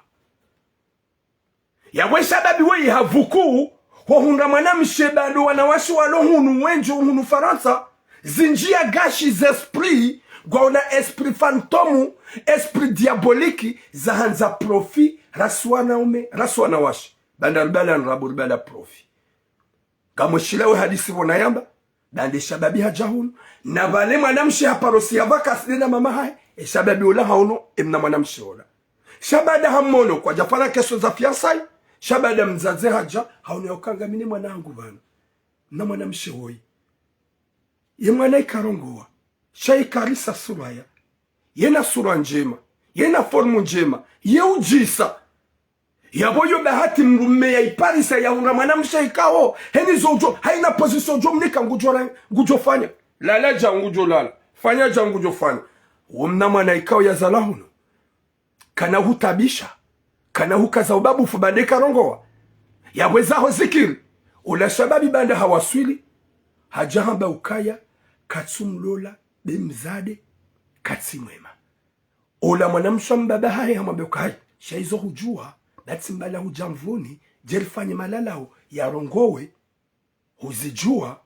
Yapvo eshababi weyi havuku, hwohundra mwanamshe ba ndo wanawashe walo hunu wendji hunu Farantsa, zindjiya gashi zesprit, ngwaona esprit fantôme, esprit diabolique, zahandza profit, rasi wanaume, rasi wanawashe. Ba nda ribala ndrabo ribala profit. Ngamweshilawo ye hadisi pvo nayamba, ba nde shababi hadja hunu, na pvale mwanamshe haparo si hapvaka si nde na mama hahe, eshababi ola haono, emna mwanamshe ola. Sha baada hamono, kwadjafanya keso za fiançailles, sha baada mdzadze hadja, haono ya uka ngamina mwana hangu pvanu. Na mwanamshe woyi. Ye mwana ikarongowa. Sha ikarisa sura ya. Yena sura ndjema. Yena forme ndjema. Ye udjisa. Yapvo yo bahati mdrume ya iparisa yahundra mwanamshe ikao. Heni zo udjo, hayina position udjo mnika ngudjo ra-, ngudjo fanya. Lala dja ngudjo lala. Fanya dja ngudjo fanya. Wo mna mwana ikao yazala hunu. Kana hutabisha. Kana hukaza ubabufu ba nde karongowa. Yapvo eza ho zikiri. Ola shababi ba nda hawaswili. Hadja hamba ukaya. Katsu mlola. Be mdzadze. Katsi mwema. Ola mwanamshe wa mbaba hahe hamwambe ukaya, sha izo hudjuwa, ba tsi mbala hudja mvuni, dje rifanye malalao, yarongowe, huzidjuwa,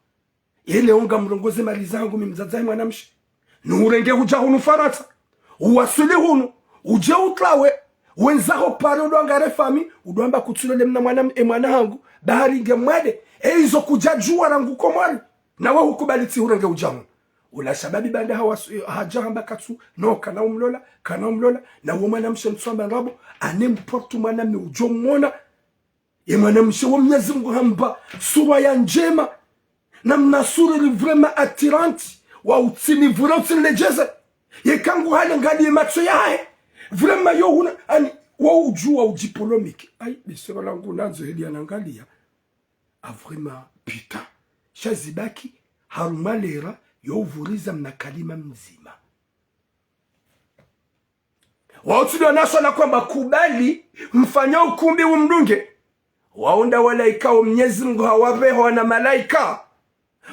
yele onga mrongoze mali zangu mi mdzadze hahe mwanamshe. Nuhurenge hudja hunu Farantsa, uwaswili hunu, udje utlawe, wendzaho pare udo angare fami, udo amba kutsulole mna mwana, e mwana hangu, bahari nge mwade, e izo kudja djuwa rangu Komori. Nawe hukubali tsi hurenge udja hunu. Ola shababi ba nda hawas-, hadja hamba katsu, no, kana umlola, kana umlola, na wo mwanamshe ntsu amba ndrabo, à n'importe mwana mi udjo mwona. Ye mwanamshe wo Mnyezi Mngu hamba, sura ya ndjema, na mna sura ili vraiment attirante, wa utsini vura utsini ledjeze. Ye kangu hale ngaliye matso yahe, vraiment yo huna, ani, wa udjuwa udjipolomike. Ayi, be sura langu nandzo heli yanangaliya. A vraiment, putain. Sha zibaki, harumwa lera, yo uvuriza mna kalima mdzima. Wao tsi ndo wanaswala kwamba kubali, mfanya ukumbi umdunge. Wao nda wala ikao Mnyezi Mngu hawapveha wana malaika.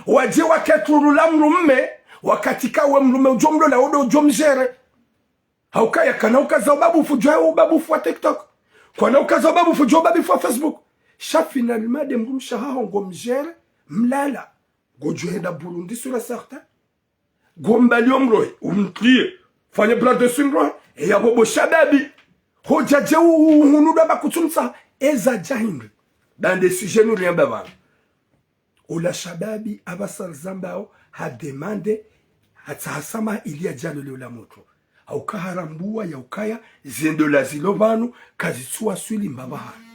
Wadje waketurula mdrume, wakati ka we mdrume udjo mlola, udo udjo mdjere. Haukaya kana ukaza ubabufu djwa ubabufu wa TikTok. Kana ukaza ubabufu djwa ubabufu wa Facebook. Sha finalement de mdrumshe haho ngo mdjere, mlala. Ngodjo henda Burundi sur et certain. Ngo mbali yo mrohe, umtliye. Fanye bras dessus mrohe, e ya bobo shababi. Hodja dje u-, u-, hunu dwa ba kutsumtsa, eza dja hindri. Dans des sujets nous rien bavana. Ola shababi, apvasa rizambao, ha demande, hatsaha samaha ili yadjalole ola motro. Hauka harambuwa ya ukaya, ze ndola zilo pvanu, kazitsuwaswili mbapvahanu.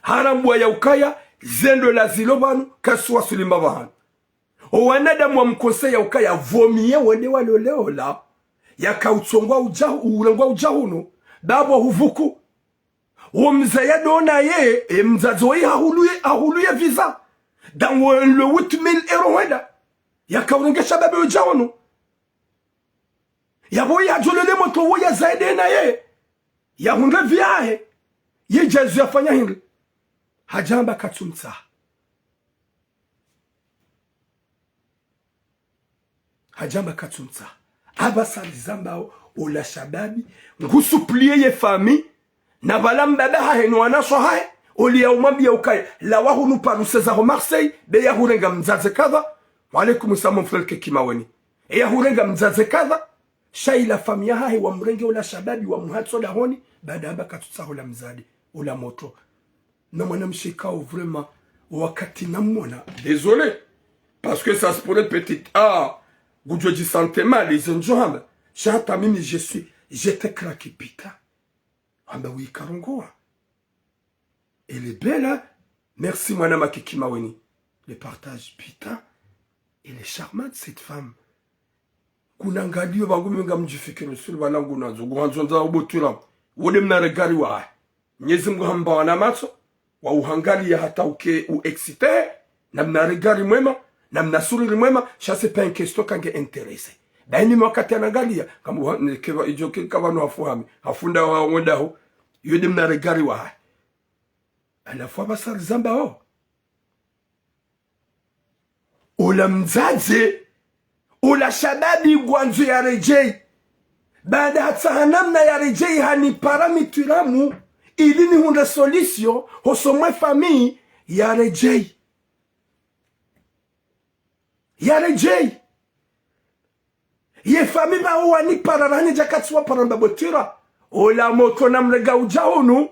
Harambuwa ya ukaya, ze ndola zilo pvanu, kazitsuwaswili mbapvahanu. O wanadamu wamkonseye ya ukaya, vaut mieux wende walole ola, yaka utsongwa udja, urengwa udja hunu, bapvo huvuku. Wo mdzadze ya ndo naye, e mdzadze woyi hahuluye, hahuluye visa. Dans le huit mille euros hwenda. Yaka urenge shababi udja hunu. Yapvo yadjolole motro wo yazaye nde naye. Yahundre vie yahe. Ye djazi yafanya hindri. Hadja hamba katsumtsaha. Hadja hamba katsumtsaha. Apvasa rizambao, ola shababi, ngu supplier ye famille, na pvala mbaba hahe no wanashe hahe, oli ya umwambiya ukaya, lawa hunu paruse zaho Marseille, be yahurenga mdzadze kadha. Wa alaikum salam, mon frère Kekima Weni. E yahurenga mdzadze kadha, sha ila famille yahahe wamrenge ola shababi wamuhatso dahoni, baada hamba katsutsaha ola mdzadze, ola motro. Na mwanamshe kao vraiment, wakati namwona. Désolé. Parce que ça se pourrait peut-être, ah, ngudjo dji sentir mal, izo ndjo hamba. Sha hata mimi je suis, j'étais craqué, putain. Hamba oui, karongowa. Elle est belle, hein? Merci, mwana ma Kekima Weni. Le partage, putain. Elle est charmante, cette femme. Kuna ngaliyo pvangu mi ngamdjifikiri suli pvana ngu nandzo, ngu handzo ndza ubotwila. Wo nde mna regard wahe. Mnyezi Mngu hamba wana matso, wa uhangaliya hata uke u excité, na mna regard mwema, na mna sourire mwema, sha c'est pas une question kange intéressé. Baini wakati anangalia, kamu wa-, ne keva ijo ke kavanu hafuhami, hafunda wa wendaho, iyo de mna regard wahahe. Halafu apvasa rizambao. Ola mdzadze, ola shababi ngwandzo yaredjei. Baada hatsaha namna yaredjei hanipara mi twiramu, ili nihundre solution, hosoni mwe famille, yaredjei. Yaredjei. Ye famille pvao wanipara rahana djakatsi wapara mbapvo twira. Ola motro namrenge udja hunu.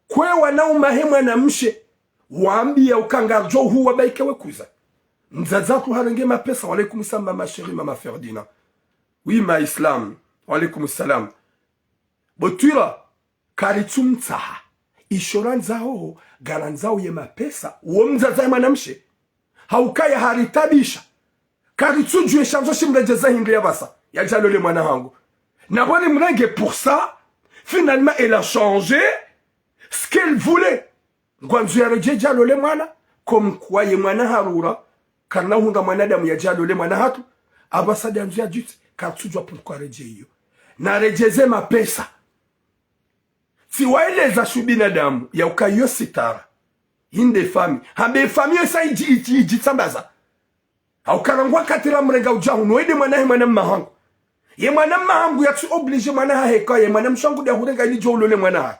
Kwe wanaume he mwanamshe. Wambia uka ngaridjo huwa baike wekuza. Mdzadze hatru harenge mapesa, wa alaykum salam ma chérie mama Ferdinand. Oui, ma Islam. Wa alaykum salam. Bo twira, karitsumtsaha. Isho randzao, ngarandzao ye mapesa. Wo mdzadze he mwanamshe. Haukaya haritabisha. Karitsudjuwa shandzo shimredjeza hindri yapvasa. Yadjalole mwana hangu. Na pvo rimrenge pour ça, finalement, elle a changé ce qu'elle voulait. Ngwandzo yaredjei yadjalole mwana, comme quoi ye mwana harura, karina hundra mwanadamu yadjalole mwana hatru, apvasa de andzo yadjutsi, karitsudjuwa pourquoi yaredjei iyo. Naredjeze mapesa. Tsiwaeleza shu binadamu, yauka iyo sitara. Inde famille. Hambe famille yo sa idji, idji, idjitsambaza. Hauka rangu wakati ramrenge udja hunu, wo de mwana he mwana mma hangu. Ye mwana mma hangu yatsi obligé mwana hahe ka, ye mwana mshe hangu de ahurenga ili djo ulole mwana hahe.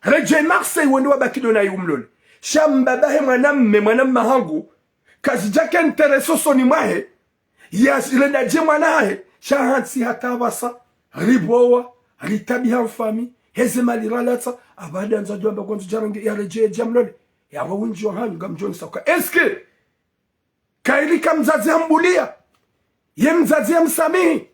Redjei Marseille wende wabaki do naye umlole. Sha mbaba he mwana mme, mwana mma hangu, kazidjaka intéressé hosoni mwahe, ya renda dje mwana hahe, sha hantsi hata apvasa, ripvowa, ritabiha mfamille, heze mali ralatsa, apvasa de andzo adjo amba ngwandzo yaredjei, yaredjei yadje yamlole. Yapvo wendji wahanyu ngamdjo nisa uka. Est-ce que kayiri ka mdzadze hambulia. Ye mdzadze yamsamihi.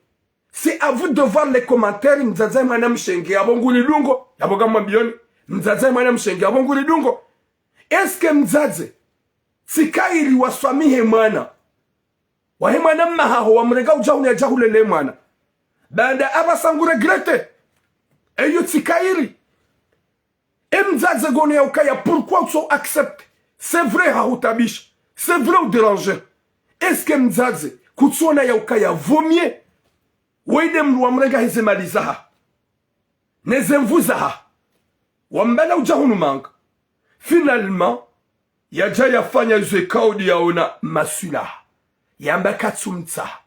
C'est à vous de voir les commentaires, mdzadze mwanamshe nge, yapvo nguri dungo, yapvo ngamwambioni. Mdzadze mwanamshe nge, yapvo nguri dungo. Est-ce que mdzadze, tsi kayiri waswamihe mwana. Wahe mwana mma haho, wamrenge udja hunu yadje ahulele mwana. Baanda apvasa ngu regretter. Eyo tsi kayiri. E mdzadze ngono yaukaya, pourquoi utso accepter? C'est vrai, hahutabisha. C'est vrai, udéranger. Est-ce que mdzadze, kutsona yaukaya, vaut mieux? Wo ide mndru wamrenga heze mali zaha. Neze nvu zaha. Wambala udja hunu manga. Finalement, yadja yafanya izo ikao de yaona maswilaha. Yamba katsumtsaha.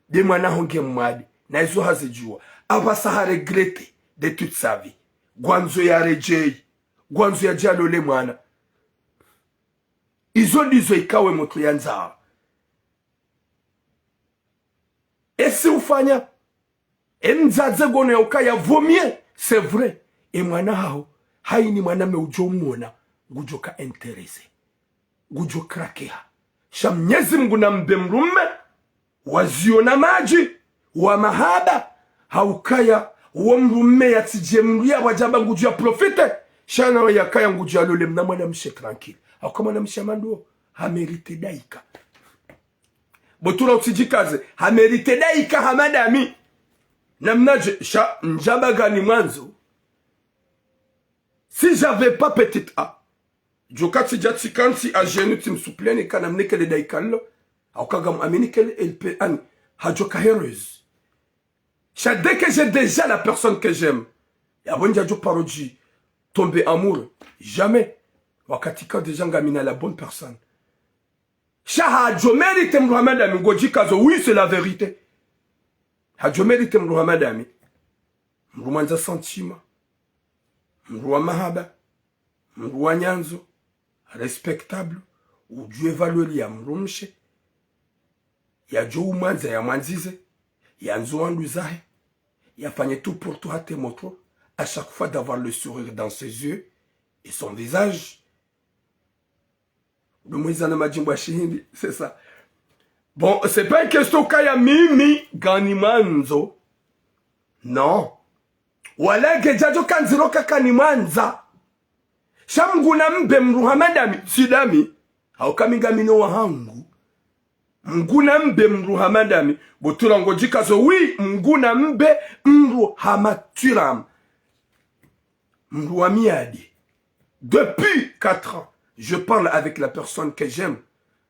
De mwana ho nge mwade. Na izo hazidjuwa. Apvasa ha regretter de toute sa vie. Ngwandzo yaredjei. Ngwandzo yadje yalole mwana. Izo ndizo ikao e motro yandzao. Esi ufanya. E mdzadze ngono yaukaya vaut mieux, c'est vrai. E mwana haho, hayini mwana mme udjo umona, ngudjo ka intéressé. Ngudjo craquer ha. Sha Mnyezi Mngu nambe mdrumme, wa ziyo na madji, wa mahaba, haukaya, wo mdrumme yatsidje mdru yapvo adjamba ngudjo ya profiter, sha nawe yakaya ngudjo yalole mna mwanamshe tranquille. Hauka mwanamshe hama ndo, ha mérité daika. Bo twira utsidjikaze, ha mérité daika hama dami. Namnadje, sha, ndjamba ngani mwandzo. Si j'avais pas petite A. Djoka tsidja tsika ntsi à genoux tsimsoupleni kana mnikele daika lilo. Hauka ngam amini kele elle peut, ani, hadjoka heureuse. Sha dès que j'ai déjà la personne que j'aime. Yapvo ndjadjo paro dji tomber amoureux. Jamais. Wakati ka déjà ngamina la bonne personne. Sha hadjo mérité mdru hama dami, ngodjikazo, oui, c'est la vérité. Hadjo mérité mdru hama dami. Mdru mwandza sentiment. Mdru wa mahaba. Mdru wa nyandzo. Respectable. Udjuwe valeur ya mdrumshe. Yadjo umwandza yamwandzize. Yandzo wandru zahe. Yafanye tout pour tout hata e motro. À chaque fois d'avoir le sourire dans ses yeux et son visage. Dumwiza na madjimbo ya shihindi, c'est ça. Bon, c'est pas une question kaya mimi ngani mwandzo. Non. Wala ngedjadjo kandziro ka kani mwandza. Sha Mngu nambe mdru hama dami, tsi dami. Hauka mi ngamina wahangu. Mngu nambe mdru hama dami. Bo twira ngodjikazo, oui, Mngu nambe mdru hama twira. Mdru wa miadi. Depuis quatre ans, je parle avec la personne que j'aime.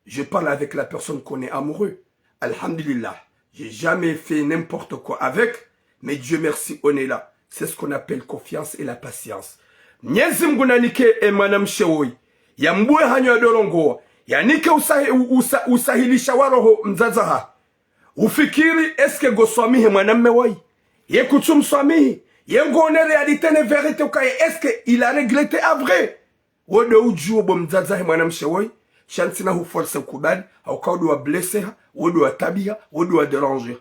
Je parle avec la personne qu'on est amoureux. Alhamdulillah. J'ai jamais fait n'importe quoi avec, mais Dieu merci, on est là. C'est ce qu'on appelle confiance et la patience. Mnyezi Mngu nanike e mwanamshe woyi, yambuwe hanyo ya dolongowa, yanike usahi-, u-, usa-, usahilisha wa roho mdzadze ha. Ufikiri, est-ce que ngo swamihi mwanamme woyi? Ye kutsu mswamihi, ye ngo ne réalité ne vérité ukaye, est-ce que il a regretté à vrai? Wo ndo udjuwo bo mdzadze he mwanamshe woyi, sha ntsina hu forcer ukubali, hauka wo ndo wa blesser ha, wo ndo wa tabiha, wo ndo wa déranger.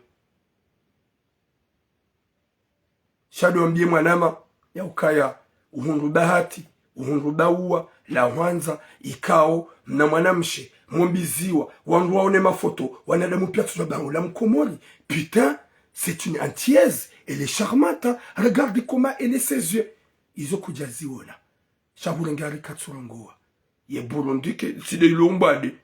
Sha ndo wambiye mwanama, ya ukaya, uhundru bahati, uhundru bauwa, la hwandza, ikao, mna mwanamshe, mwombiziwa, wandru waone mafoto, wanadamu piya tsudjuwa baho la Mkomori. Putain, c'est une Antillaise, elle est charmante, hein. Regarde comment elle est ses yeux. Izo kudjaziona. Sha hurenge hari katsurongowa. Ye Burundi ke, tsi nde ilo mbwade.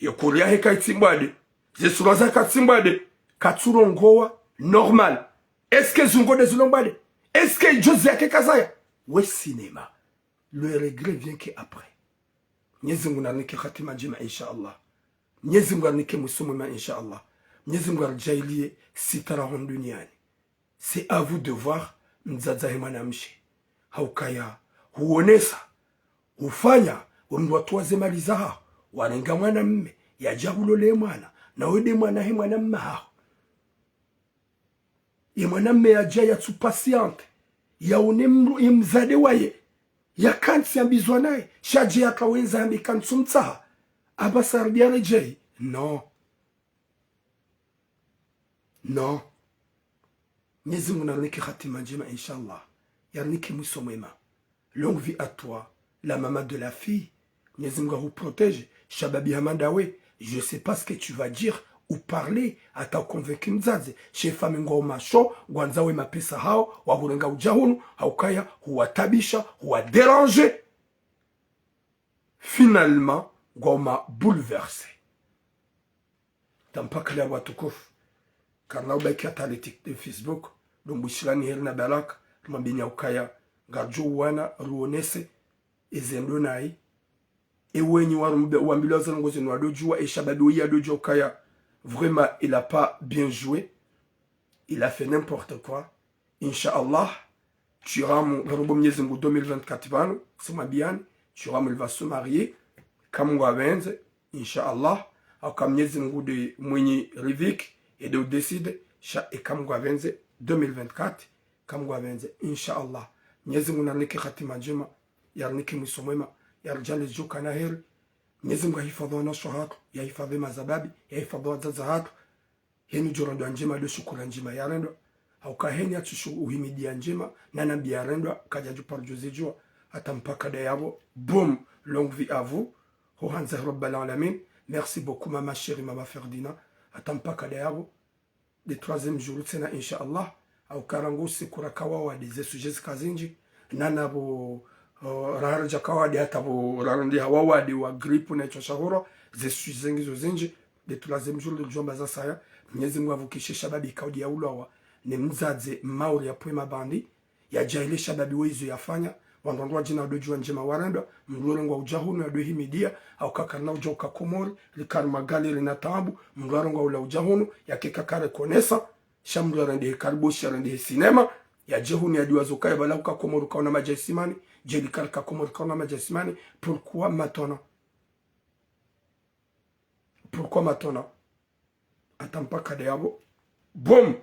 Ye Korea he kaitsi mbwade. Ze sura za katsi mbwade. Katsurongowa normal. Est-ce que zungo nde zilo mbwade? Est-ce que djozi yake kazaya? We cinéma. Le regret vient que après. Mnyezi Mngu narinike hatima ndjema, insha Allah. Mnyezi Mngu arinike mwiso mwema, insha Allah. Mnyezi Mngu aridjaaliye sitara hunu duniani. C'est à vous de voir, mdzadze he mwanamshe. Haukaya, huonesa, hufanya, we mndru watowa ze mali zahaho, warenga mwanamme, yadja hulole mwana, na we nde mwana he mwanamme haho. Ye mwanamme yadja yatsu patiente, yaone mndru ye mdzadze waye, yakantsi yambizwa naye, sha dje yakawendza yambe kantsu mtsaha, aba sardi yaredjeyi, non. Non. Mnyezi Mngu narinike hatima ndjema, insha Allah. Yarinike mwiso mwema. Longue vie à toi, la maman de la fille. Mnyezi Mngu ahu protège. Shababi hama ndawe, je sais pas ce que tu vas dire ou parler, hata uconvaincu mdzadze. She fami ngwao masho, ngwandzao we mapesa hawo, wahurenga udja hunu, haukaya, huwatabisha, huwadéranger. Finalement, ngwao ma bouleversé. Hata mpaka leo watukufu. Karina ubaki hata le Tik-, le Facebook, ndo mbwishilani heri na baraka, rimwambeni ukaya, ngaridjo uwana, ruonese, ezendo nayi. E wenyi warumbe, wambilwa zalongo zinu wadodjuwa, e shababi woyi yadodjuwa ukaya, vraiment, il a pas bien joué. Il a fait n'importe quoi. Insha Allah, Tshiramu, ngarombo Mnyezi Mngu deux mille vingt-quatre pvanu, simwambiani, Tshiramu il va se marier, eka Mngu apvendze, insha Allah, hauka Mnyezi Mngu nde mwinyi riziki, ye nde udécide, sha eka Mngu apvendze, deux mille vingt-quatre, eka Mngu apvendze, insha Allah. Mnyezi Mngu narinike hatima ndjema, yarinike mwiso mwema, yaridjaaliye djo kana heri. Mnyezi Mngu yahifadhwi wanashe hatru, yahifadhwi mashababi, yahifadhwi wadzadze hatru, heni djo rendwa ndjema ndo shukura ndjema yarendwa. Hauka heni yatsu shu-, uhimidiya ndjema, na nambi yarendwa, kadja djuparo djo zidjuwa, hata mpaka ndayapvo, boum, longue vie à vous. Ho handza Rabbal Alamin. Merci beaucoup, maman chérie, maman Ferdinand. Hata mpaka ndayapvo. Le troisième jour, tsena, insha Allah. Hauka rangu usiku raka wawade, ze sujets zika zindji. Nana pvo, uh, raharidja kawade hata pvo rarundi ha wawade wa grippe na itswa shahura, ze sujets ngizo zindji. Le troisième jour, le djomba zasaya, Mnyezi Mngu apvukishe shababi kaudi ya ulawa, ne mdzadze mauri ya pwe mabandi, yadjaaliye shababi we izo yafanya, wandru wandru wadjina wadodjuwa ndjema warendwa, mndru wele ngwao udja hunu yadohimidiya, hauka karina udja uka Komori, rikari magalère na taabu, mndru wele ngwao ula udja hunu, yake kaka reconnaissant, sha mndru yarendehe karibu, sha yarendehe cinéma, yadje hunu yadiwaza ukaya bala uka Komori kauna madjaisimani, dje rikari ka Komori kauna madjaisimani, pourquoi maintenant? Pourquoi maintenant? Hata mpaka ndayapvo. Boum!